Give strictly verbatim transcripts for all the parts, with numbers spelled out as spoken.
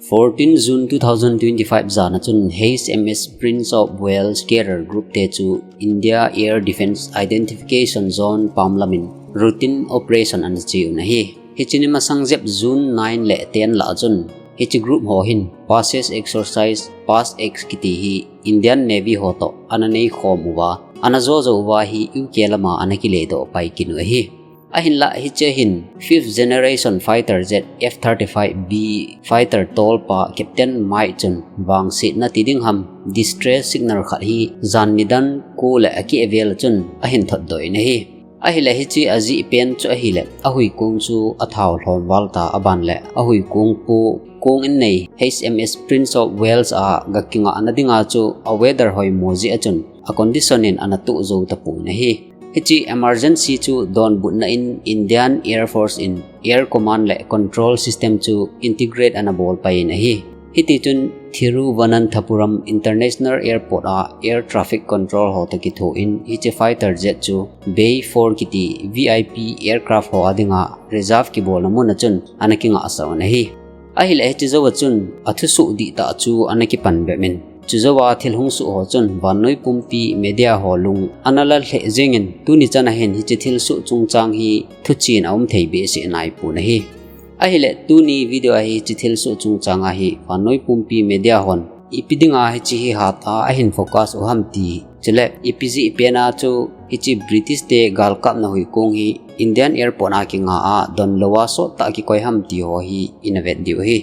Fourteen June two thousand twenty-five jana chun H M S Prince of Wales carrier group te chu India Air Defence Identification Zone pam lamin routine operation ana che un ahi. Hiche ni masang jep June nine le ten lah chun hiche group ho hin passage exercise, PASS X kiti hi Indian Navy ho toh ana nei khom uva, ana jo jo uva hi U K lama ana kile doh pai kit u ahi. Ahinlah hiche hin fifth generation fighter jet F thirty-five B fighter tolpa Captain Mike chun vangsetna ti ding ham distress signal khat hi jan nidan ko le akeh vel chun ahin thot doh in ahi. Ahileh hiche ajih pen chu ahileh ahuikong chu athao lhom val ta aban le ahuikong po kong in nei H M S Prince of Wales a ga kingah na dinga chu a weather hoimo jeh a chun a condition in ana tuh jou tapon ahi. Hiche emergency chu donbutna in Indian Air Force in Air Command le Control System chu integrate ana bol pai in ahi. Hiti chun Thiruvananthapuram International Airport a Air Traffic Control ho toh kitho in hiche fighter jet chu Bay four kiti V I P aircraft ho a dinga reserve kibolna mun a chun ana kingah sah un ahi. Ahileh hiche jou a chun athusuh dihtah chu ana kipan bep in, chujou a thil hung suh ho chun vannoi pumpi media ho lung ana lal lheh jeng in, tuni chan a hin hiche thil suh chungchang hi thuchen aum thei behseh nai pon ahi. Ahileh tuni video a hi hiche thil suh chungchang a hi vannoi pumpi media hon ipi dinga hiche hi hat a ahin focus u ham ti, chule ipi jeh pen a chu hiche British te galkapna huikong hi Indian Airport a kinga a donlou a sot tah kikoi ham ti ho hi ina vet diu ahi.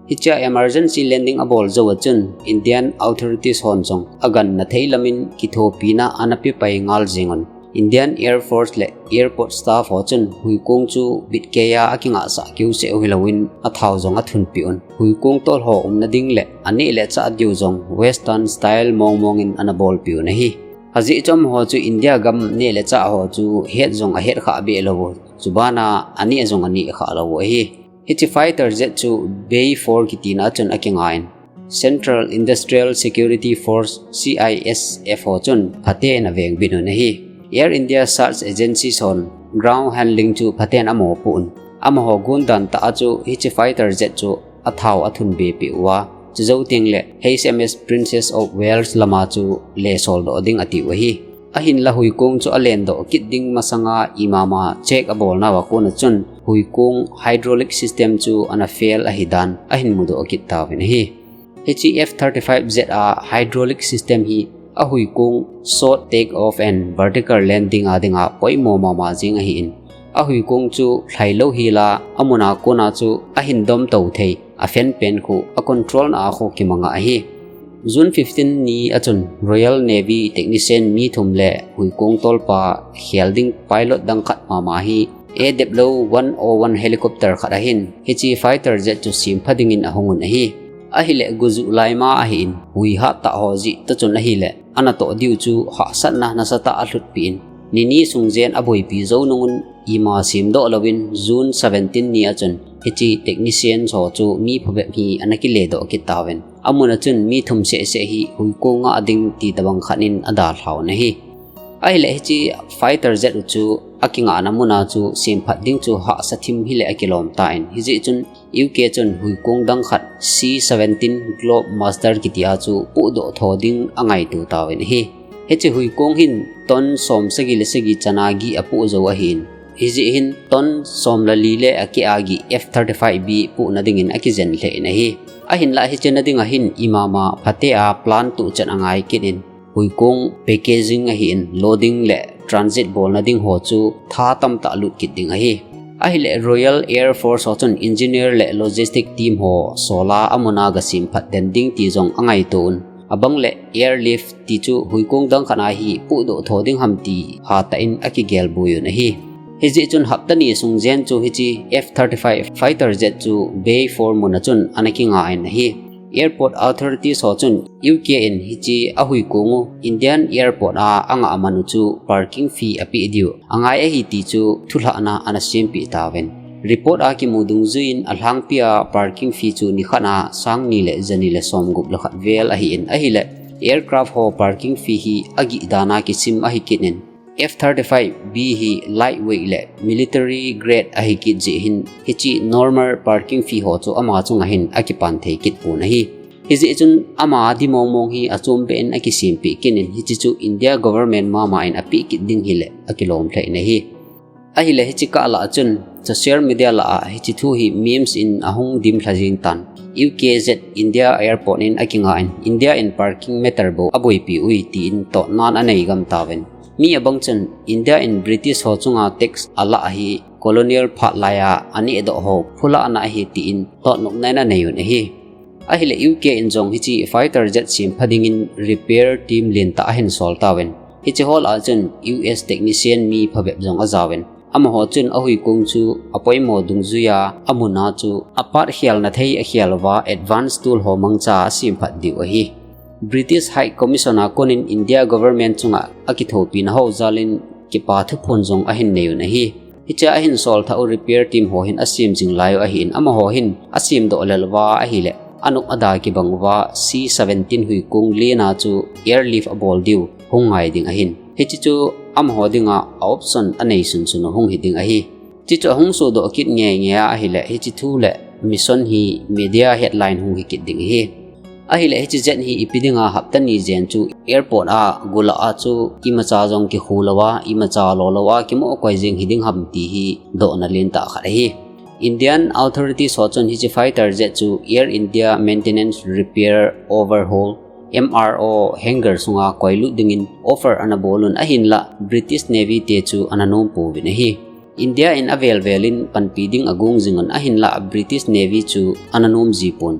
Hiche a emergency landing abol jou a chun Indian authorities hon jong aganna thei lamin kithopina ana pe pai ngal jeng un. Indian Air Force le airport staff ho chun huikong chu bitkei a akingah sah keu seh u hilou in athao jong athun peh un. Huikong tol ho umna ding le aneh le chah diu jong Western style mong mong in ana bol peh un ahi. Ajeh chu amaho chu India gam neh le chah ho chu het jong ahet kha beh lou u. Chuban a aneh jong aneh kha lou u ahi. Hiche fighter jet chu Bay four kiti na chun akinga in, Central Industrial Security Force, C I S F ho chun phaten aveng bit un ahi. Air India search agency hon ground handling chu phaten amo pon, amaho gundan tah a chu hiche fighter jet chu athao athun be peh uva, chujou teng le H M S Princess of Wales lama chu lesol doh ding ati u ahi. Ahinlah huikong chu alen doh kit ding masanga imama check abol nauva kon a chun huikong hydraulic system chu ana fail ahi dan ahin mudoh kit tauvin ahi. Hiche F thirty-five jet a hydraulic system hi ahuikong short take off and vertical landing a dinga poimo mama jeng ahi in, ahuikong chu lhailou hel a amun a kon a chu ahin dom tou thei, aphen pen khu a control na a khu kimang ahi. June fifteen ni a chun Royal Navy technician mi thum le huikong tolpa khel ding pilot dang khat mama hi A W one oh one helicopter khat a hin hiche fighter jet chu sempha dingin ahung un ahi. Ahileh gujuh laima ahi in, hui hat tah ho jeh toh chun ahileh ana toh diu chu hahsatna nasatah alhut peh in, nini sung jen aboipi jou nung un ima semdoh louvin June seventeen ni a chun hiche technician ho chu mi phabep hi ana kile doh kit tauvin, amun a chun mi thum seh seh hi huikong a ding ti tabang khat in adalha un ahi. Ahileh hiche fighter jet u chu akingah na mun a chu semphat ding chu hahsa thim hileh akilom tan, hijeh chun U K chun huikong dang khat C seventeen Globemaster kiti a chu pohdoh tho ding angaito tauvin ahi. Hiche huikong hin ton som sagi le sagi chana gih apoh jou ahin, hijeh hin ton som le li le akeh a gih F thirty-five B pohna dingin akijen lheh in ahi. Ahinlah hiche na ding a hin imama phatea plan tuchan angai kit in, huikong packaging ahi in, loading le transit bolna ding ho chu tha tamtah lut kit ding ahi. Ahileh Royal Air Force ho chun engineer le logistic team ho sol a amun a ga semphat den ding ti jong angaito un. Abang le airlift ti chu huikong dang khat a hi pohdoh tho ding ham ti hatah in akigel boi un ahi. Hijeh chun hapta ni sung jen chu hiche F thirty-five fighter jet chu Bay four mun a chun ana kinga in ahi. Airport authorities ho chun U K in hiche ahuikong u Indian airport a angah man u chu parking fee apeh diu angai ahi ti chu thulhahna ana sempeh tauvin. Report a kimu dungjuiyin alhangpia parking fee chu nikhat a sang ni le jani le somgup le khat vel ahi in, ahileh aircraft ho parking fee hi agih dan a kisim ahi kit in, F thirty-five B hi lightweight le military grade ahi kit jeh hin hiche normal parking fee ho chu ama chunga hin akipan thei kit pon ahi. Hijeh chun ama di mong mong hi achom beh in akisempeh kit in hiche chu India government mama in apeh kit ding hileh akilom lheh in ahi. Ahileh hiche kah lah a chun social media lah a hiche thu hi memes in ahung dim lha jing tan. U K jet India airport in akinga in India in parking meter bou aboipi ui tin totnan anei gam tauvin. Mi abang chun India in British ho chunga tax alah ahi colonial phat laiya aneh doh ho phulahna ahi tin totnopna in anei un ahi. Ahileh U K in jong hiche fighter jet sempha dingin repair team lentah ahin sol tauvin. Hiche ho lah a chun U S technician mi phabep jong ajaovin. Amaho chun ahuikong chu apoimo dungjuiya amun a chu apat khelna thei akhel uva advance tool ho mangcha asemphat diu ahi. British High Commission a konin India government chunga akithopina ho jalin kipa thuphon jong ahin nei un ahi. Hiche ahin sol thah u repair team ho hin asem jing lai u ahin amaho hin asem doh lel uva ahileh anop ada kibang uva C seventeen huikong lena chu airlift abol diu hung ngai ding ahin. Hiche chu amaho dinga a option anei sunsun u hung hi ding ahi. Hiche chu ahung sodoh kit ngei ngei a ahileh hiche thu le mission hi media headline hung hi kit ding ahi. Ahileh hiche jet hi ipi dinga hapta ni jen chu airport a gul a chu imacha jong kikhu louva imacha lo louva kimoh koi jing hi ding ham ti hi dohna lentah khat ahi. Indian authorities ho chun hiche fighter jet chu Air India maintenance repair overhaul M R O hangar sunga koilut dingin offer ana bol un ahinlah British Navy te chu ana nom pouvin ahi. India in avel vel in panpi ding agong jing un ahinlah British Navy chu ana nom ji pon.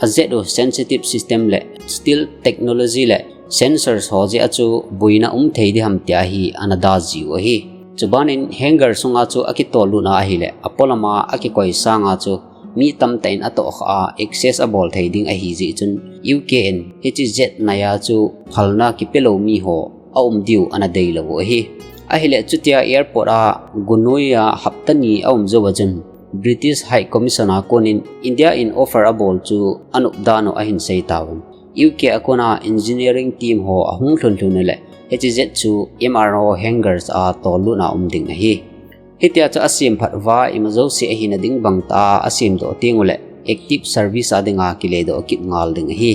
A jet u sensitive system le stealth technology le sensors ho jeh a chu boina um thei ding ham tia hi ana da jiu ahi. Chubanin hangar sunga chu akitol lut a ahileh apolama akikoi sanga chu mi tamtah in atohkha a access abol thei ding ahi jeh chun U K in hiche jet naiya chu phalna kipe lou mi ho aum diu ana dei lou u ahi. Ahileh chutia airport a gunoiya hapta ni aum jou a chun British High Commission a konin India in offer abol chu anop dan u ahin sei tauvin. U K a kona engineering team ho ahung lhun lhun uleh hiche jet chu M R O hangars a tol lut a um ding ahi. Hitia chu asemphat uva ima jouse ahina ding bangtah a asemdoh teng uleh active service a dinga kiledoh kit ngal ding ahi.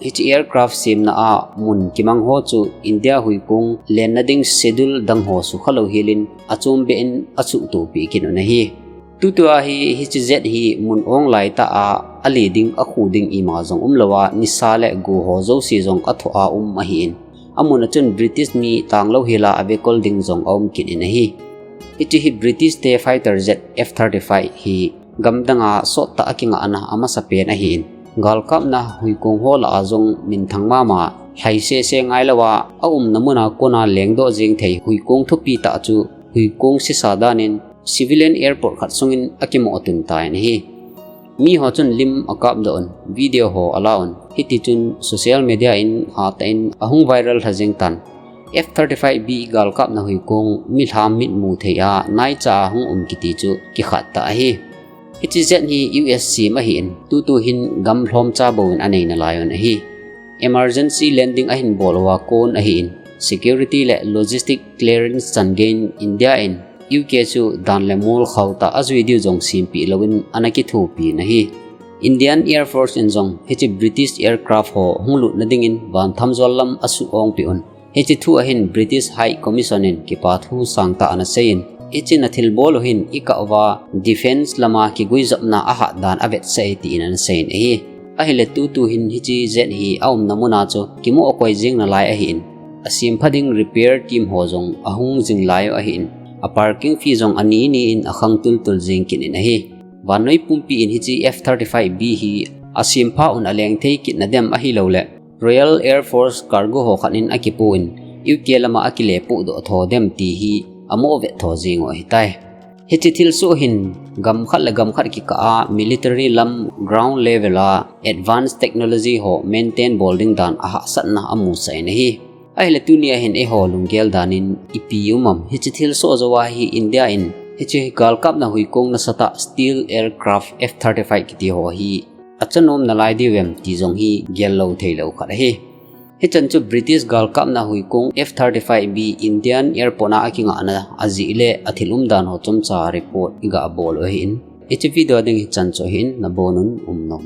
Hiche aircraft semna a mun kimang ho chu India huikong lenna ding schedule dang ho sukha lou helin achom beh in asuhtopi kit un ahi. Tutua hi hiche jet hi mun ong laitah a ale ding akhu ding ima jong um louva nisa le go ho jouse jong athoh a um ahin. Amun a chun British mi tanglou hela avekol ding jong aum kit in ahi. Hiche hi British te fighter jet F thirty-five hi gamdanga sottah a kingahna amasapen ahin. Galkapna huikong ho lah a jong minthang mama lhai sese ngailouva aumna muna kona lengdoh jeng thei huikong thupi tah chu huikong sesa danin civilian airport khat sungin akimoh tun tan ahi. Mi ho chun lim akapdoh un, video ho ala un. Hitichun social media in hatah in ahung viral lha jeng tan. F thirty-five B galkapna huikong milham mitmu thei a naicha a hung um kiti chu kikhat tah ahi. Hiche jet hi U S sem ahin, tutu hin gam lhomcha bou in anei nalai un ahi. Emergency landing ahin bol uva kon ahin, security le logistic clearance chan geiyin India in U K chu dan le mol khauhtah a jui diu jong sempeh louvin ana kithopi in ahi. Indian Air Force in jong hiche British aircraft ho hung lutna dingin vanthamjol lam asuh ongpeh un. Hiche thu a hin British High Commission in kipathu sangtah ana seiyin, hiche na thilbol u hin ikah uva defense lama kiguijopna ahat dan avetsah e tin ana seiyin ahi. Ahile tutu hin hiche jet hi aumna muna chu kimu akoi jing nalai ahin, asempha ding repair team ho jong ahung jing lai u ahin, a parking fee jong ani ni in akhang tultul jing kit in ahi. Vannoi pumpi in hiche F thirty-five B hi asempha un aleng thei kit nadem ahilouleh Royal Air Force cargo ho khat in akipu in U K lama akilepuh doh tho dem ti hi amu vet tho jing u ahitai. Hiche thilsoh hin gam khat le gam khat kikah a military lam ground level a advanced technology ho maintain bol ding dan ahahsatna amusah in ahi. Ahile tuni a hin eiho lunggel dan in ipi um am, hiche thilsoh jou a hi India in hiche galkapna huikong nasatah stealth aircraft F thirty-five kiti ho hi achanom nalai diu em ti jong hi gel lou thei lou khat ahi. Hichan chu British galkapna huikong F thirty-five B Indian Airport a akingahna ajeh le athil umdan ho chomcha report iga bol u ahin. Hiche video ding hichan chu ahin, nabonun umnom.